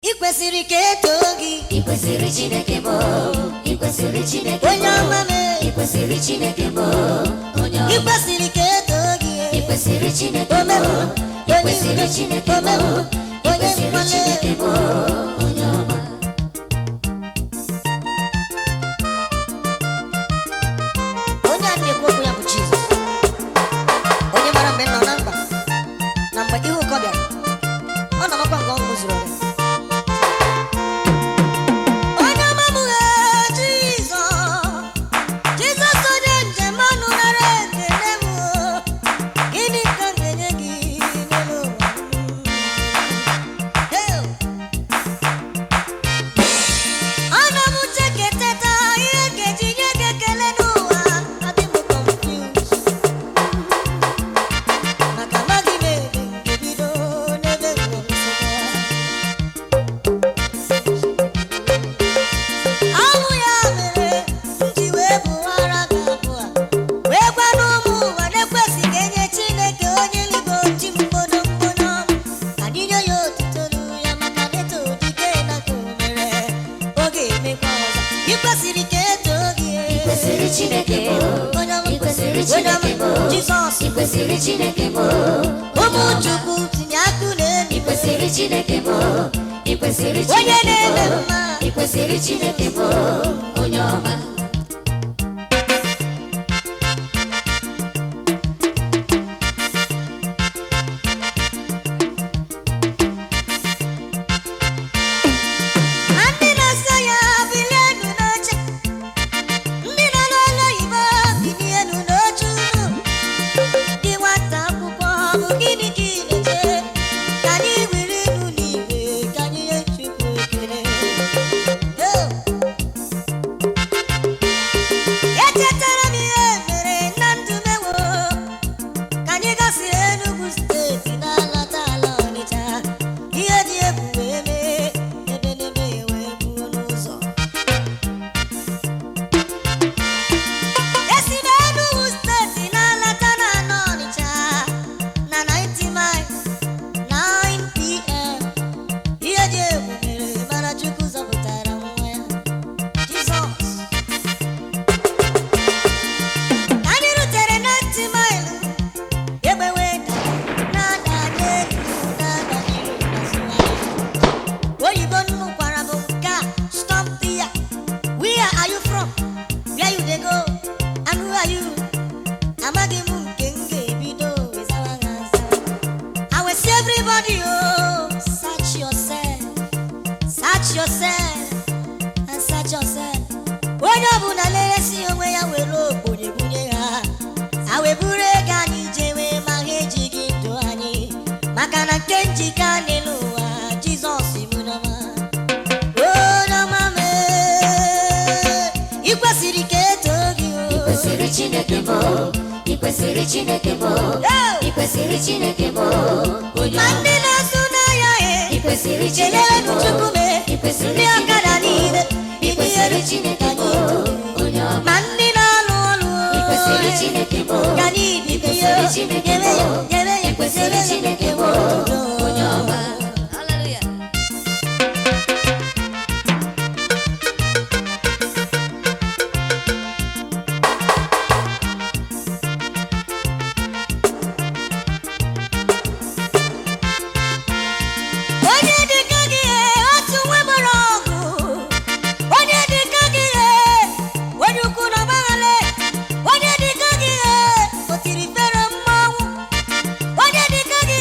Ị kwesịrị ka etoo gị. Ị kwesịrị Chineke m, ị kwesịrị Chineke m. Onye ọma m. Ị kwesịrị Chineke m, onye Ị ọma. kwesịrị ka etoo gị. Ị kwesịrị Chineke m, Omemma, ị onye kwesịrị udo, Chineke m, omemma, ị onye kwesịrị nkwale. Chineke m, onye ọma. Onye a na-ekwu okwu ya bụ Jizọs, onye mara mgbe m nọ na mkpa na mgbe ihe ụkọ bịara. Ọ na-amakwa nke ọṅụ zuru oke. Onye ọma m ghe Jizọs, Jizọs, onye njem ọnụ, nara ekele m. Gịnị ka m ga-enye gị n'elu ụwa m? Hey! Ana m cheketeta ihe ga-eji nye gị ekele n'ụwa. Adị m confused maka amaghị m ebe m ga-ebido n'ebe m ga-esega. Ọnwụ ya mere m ji wee bụwara gị abụ a, wee gwa n'ụmụ ụwa na-ekwesị ka enye Chineke onye eluigwe oji mgbodo mgbodo ọma. Ka anyị nye ya otuto ruru ya, maka na eto dike na ka o mere oge emekwa ọzọ. Ị kwesịrị ka etoo gị. Ị kwesịrị Chineke m, Onye ọma, ị kwesịrị onye ọma, Chineke m, Jizọs. ị kwesịrị Chineke m, onye Ụmụ ọma. Chukwu, tinye akụ n'elu. Ị kwesịrị Chineke m, ị kwesịrị Onye Chineke na-eme m, mma. ị kwesịrị Chineke m, onye ọma. Ma ndị na-asọ ya, bilienu n'oche. Ndị nọ n'ụlọ oyibo, bilienu n'oche unu. Gị nwata akwụkwọ, bụ gịnị ka ị na-eche? Ka anyị were inu n'igwe, ka anyị nye Chukwu ekele. Yo! Echetara m ihe mere na ndụ m ewo. Ka anyị gasịrị Enugu Steeti na-alọta ala Ọnịcha, ihe dị egwu wee mee, ebe n'ebe wee gbuo n'ụzọ. Esi m Enugu Steeti na-alọta na ala Ọnịcha na 90 miles 9 p.m. Ihe dị egwu mere, mana Chukwu zọpụtara nwa ya, Jizọs. Ka anyị rutere 90 miles, egbe wee daa, na-ada n'elu, na-ada n'iru n'azụ anyị. Oyibo nnukwara bụ nke a: "Stop there. Where are you from? Where you dey go? And who are you?" Amaghị m nke m ga-ebido wee zawa ha aza. I will see everybody, oh, search yourself, search yourself and search yourself. Onye ọbụla na-eresi onwe ya were okponye bunye ha. Ha wee buru ego anyị jewe, ma ha ejighị ndụ anyị, maka na nke njika n'elu ụwa. Jizọs bụ onye ọma mee. Ị kwesịrị ka etoo gị. Ị O kwesịrị Chineke m, ị kwesịrị Chineke m, Hey! ị kwesịrị Chineke m, onye Ma ọma. ndị na-asụ n'ahịa Ị e kwesịrị Chineke kelewenụ m, Chukwu mee. ị kwesịrị Ndị ọkada Chineke m, niile, ị kwesịrị Chineke m, onye ọma. ma ndị na-alụ ọlụ, Ị kwesịrị Chineke m, ka anyị ị bibi kwesịrị Chineke m, nyere ya, nyere ya, ị kwesịrị nyere ya. Chineke m, onye ọma. Hallelujah. Onye dịka gị, otu nwa gbara ọgụ. Onye dịka gị, onye ukwu na ọgbaghara. Onye dịka gị, o tiri fere mmanwụ. Onye dịka gị,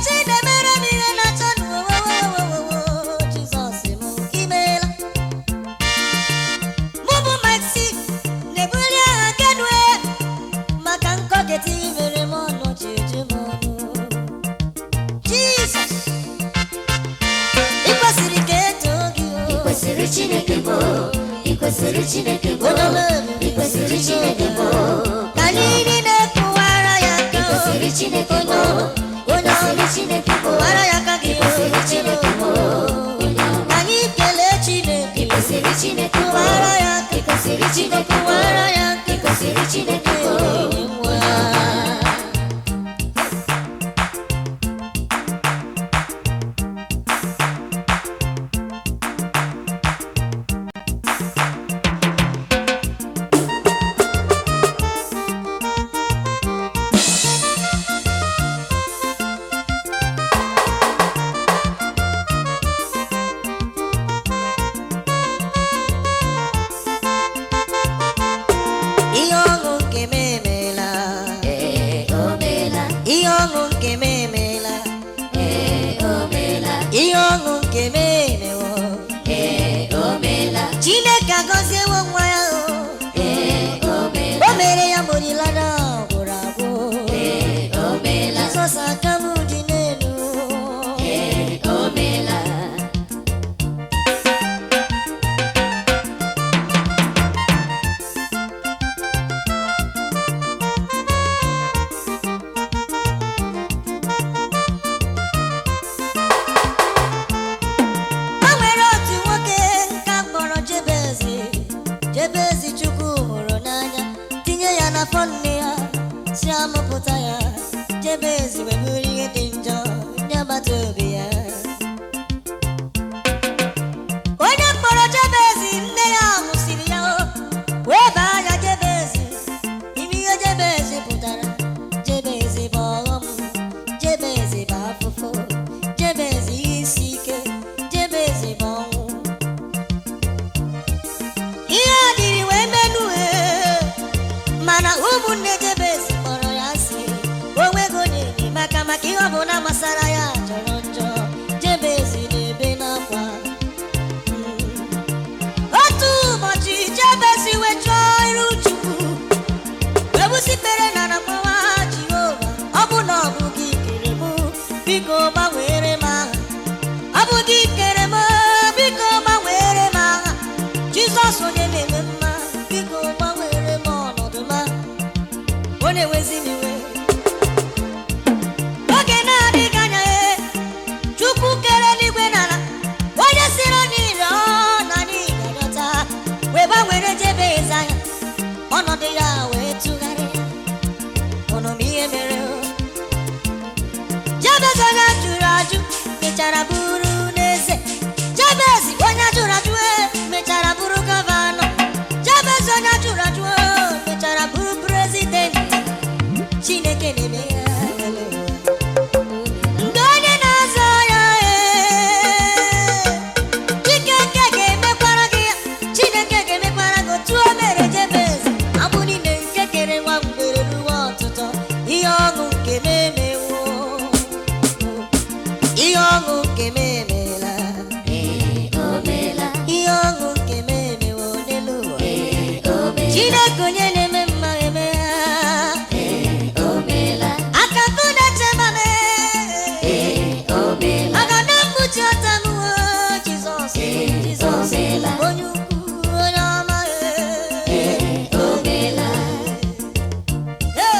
Chinemere m ihe na-achọ n'owowowowo. Jizọs m, imeela. Mụ bụ Maxi na-ebuli aha kenue maka nkọketa mere m ọnụ ji eju m ọnụ. Jizọs, ị kwesịrị ka etoo gị. Ị kwesịrị Chineke m, ị kwesịrị Chineke m, Onye ọma, ị kwesịrị Chineke m, ka anyị niile kụwara ya ị aka. kwesịrị Chineke m, ị Onye ọma, kwesịrị Chineke m, kụwara ya aka gị. ị kwesịrị Chineke m, onye ọma. Ka anyị kelee Chineke. Ị kwesịrị Chineke m, Kụwara ya aka. ị kwesịrị Chineke m, Kụwara ya aka. ị kwesịrị Chineke m, onye ọma. Ọṅụ nke m emewo. Ee, o meela. Chineke agọziewo nwa ya o. Ee, o meela. O mere ya mgbe olileanya gwụrụ agwụ. Ee, o meela. Jizọs, aka m dị n'elu. Ee, o meela. O nwere otu nwoke nke a kpọrọ Jebezi. Jebezi, Chukwu hụrụ n'anya, tinye ya n'afọ nne ya si amụpụta ya. Jebezi wee bụrụ ihe dị njọ nye agbata obi ya. Onye kpọrọ Jebezi, nne ya mụsiri ya o wee baa ya Jebezi. Ime ihe Jebezi pụtara, Jebezi bụ ọghọm, Jebezi bụ afụfụ, Jebezi ihe isi ike, Jebezi bụ ọnwụ. Ihe a dịrị wee menu ee, mana ụmụnne Jebezi kpọrọ ya asị. O nweghị onye enyemaka maka ihe ọbụla gbasara ya jọrọ njọ. Jebezi na-ebe n'akwa. Otu ụbọchị, Jebezi wee chọọ iru Chukwu, wee gbusipere na na mgbawa Jehova, ọ bụ na ọ bụ gị kere mụ, biko gbanwere m aha. Ọ bụ gị kere m, biko gbanwere m aha. Jizọs onye na-eme mma, biko gbanwere m ọnọdụ m a. Ọ na-ewezi m iwe. Oge na-adịghị anya, e Chukwu kere eluigwe na ala, onye siri n'ire ọ na n'ire lọta, wee gbanwere Jebez anya, ọnọdụ ya wee tụgharịa. Ụnụ ma ihe mere o. Jebez onye jụrụ ajụ mechara bụrụ n'eze. Jebez onye jụrụ ajụ e mechara bụrụ gọvanọ. Jebez onye jụrụ ajụ o mechara bụrụ prezidenti. Chineke na-eme ya elu ụwa. Ndị onye na-azọ ya ee, Chineke ga-emekwara gị ya. Chineke ga-emekwara gị otu o mere Jebez. Agbụ niile nke kere nwa mgbere ruo ọtụtụ. Ihe ọṅụ nke m emewo. Ihe ọṅụ nke m emela. Ee, o meela. Ihe ọṅụ nke m emewo n'elu ụwa. Ee, o meela. Chineke onye na-eme mma eme ha. Ee, o meela. Aka nkụ na-eche mma m. Ee, o meela. Aga na mkpuchi ọta m o, Jizọs, Jizọs, o meela. onye ukwu, onye ọma ee. Ee, o meela. Yo!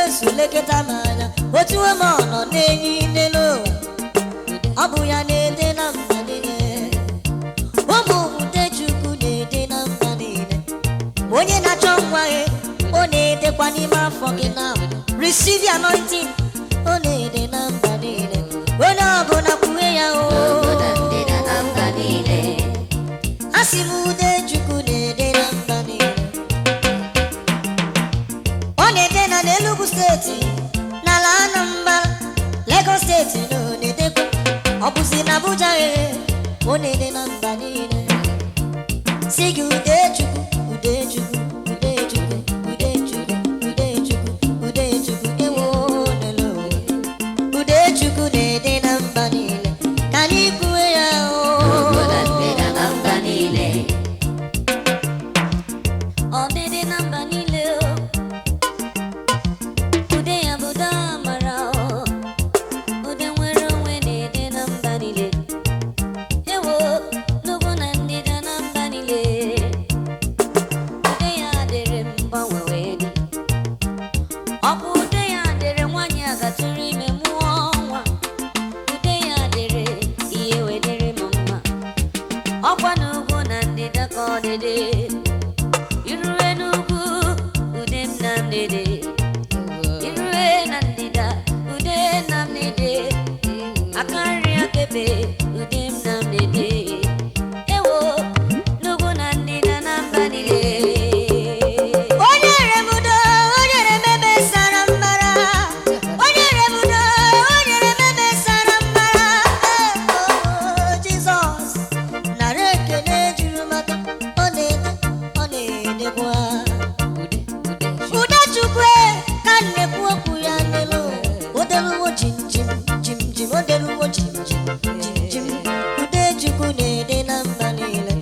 Jesu lekọta m anya, otu m ọ nọ n'enyi n'elu ụwa. Ọ bụ ya na-ede na mba niile. Ụmụ ude Chukwu na-ede na mba niile. Onye na-achọ nwa gị, ọ na-edekwa n'ime afọ gị na receive the anointing. Ọ na-ede na mba niile. Onye ọbụla kwuwe ya o. Ugwu na ndịda na mba niile. Asị m ude Chukwu na-ede na mba niile. Ọ na-ede na n'Enugu steeti, n'ala Anambra, Lagos steeti na ọ na-edekwa. Ọ bụzi na Abuja ee, ọ na-ede na mba niile. Si gị ude Chukwu, ude Chukwu, ude Chukwu, ude Chukwu, ude Chukwu, ude Chukwu, ewo n'elu ụwa. Ude Chukwu na-ede na mba niile. Ka anyị kwuwe ya o. Ugwu na ndịda na mba niile. Ọdịdị na mba niile o. Ude ya bụ ude amara o. Ude nwere onwe na-ede na mba niile. Ewo, n'ugwu na ndịda na mba niile. Ude ya dịrị mgbanwe wee dị. Ọ bụ ude ya dịrị nwaanyị a gatụrụ ime mụọ nwa. Ude ya dịrị ihe wee dịrị m mma. Ọkwa n'ugwu na ndịda ka ọ dịdị. Irue n'ugwu, ude m na ndịdị. Irue na ndịda, ude na ndịdị. Aka nri akebe, ude m na ndịdị. Ewo, n'ugwu na ndịda na mba niile. Onye nyere m udo, onye nyere m ebe sara mbara. Onye nyere m udo, onye nyere m ebe sara mbara. Oh, Jizọs, nara ekele juru maka ọ na-ede, ọ na-edekwa. Ude Chukwu e, ka m na-ekwu okwu ya n'elu. O deruwo jim jim jim jim, o deruwo jim jim jim jim. Ude Chukwu na-ede na mba niile.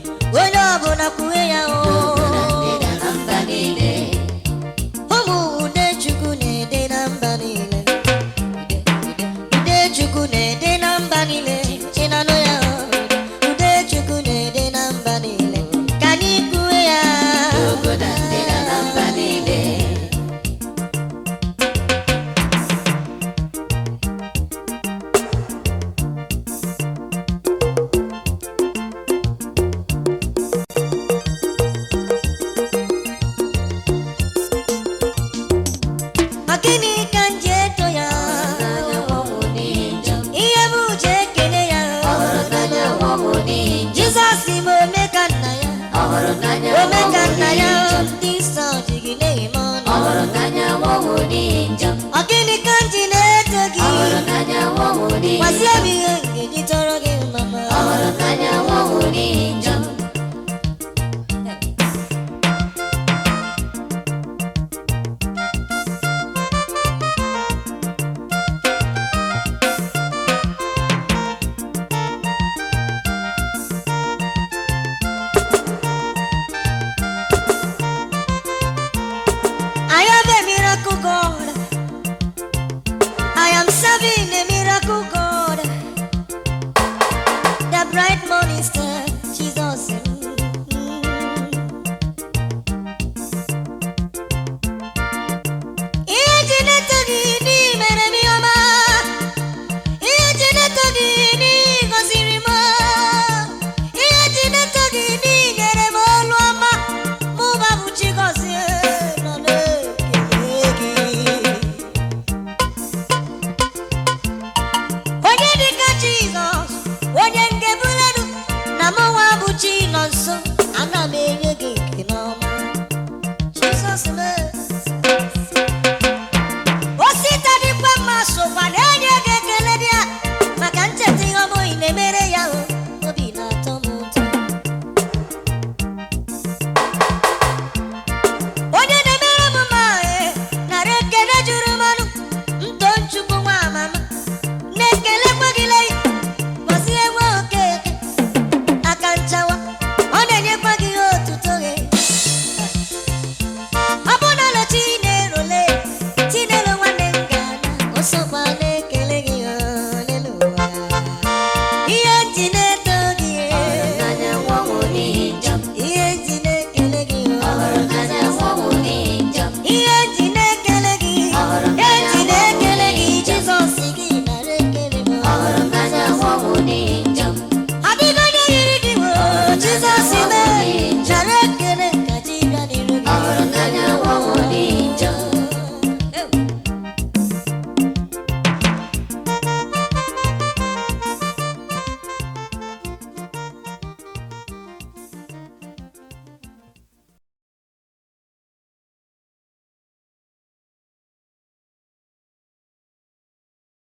Onye ọbụla kwuwe ya o. Ugwu na ndịda na mba niile. Ụmụ ude Chukwu na-ede na mba niile. Ude Chukwu na-ede na mba niile. Ị na-anụ ya o? Ude Chukwu na-ede na mba niile. Ka anyị kwuwe ya. Ugwu na ndịda na mba niile. Ma gịnị ka m ji eto ya? N'anya nwa m n'ihi njọ. Ihe m ji ekele ya. Ọ hụrụ n'anya nwa m n'ihi njọ. Jizọs bụ ome ka nna ya. Ọ hụrụ n'anya nwa Ome m ka nna n'ihi ya. njọ. Ndị nsọ ji gị na-eme Ọ ọnụ. hụrụ n'anya nwa m n'ihi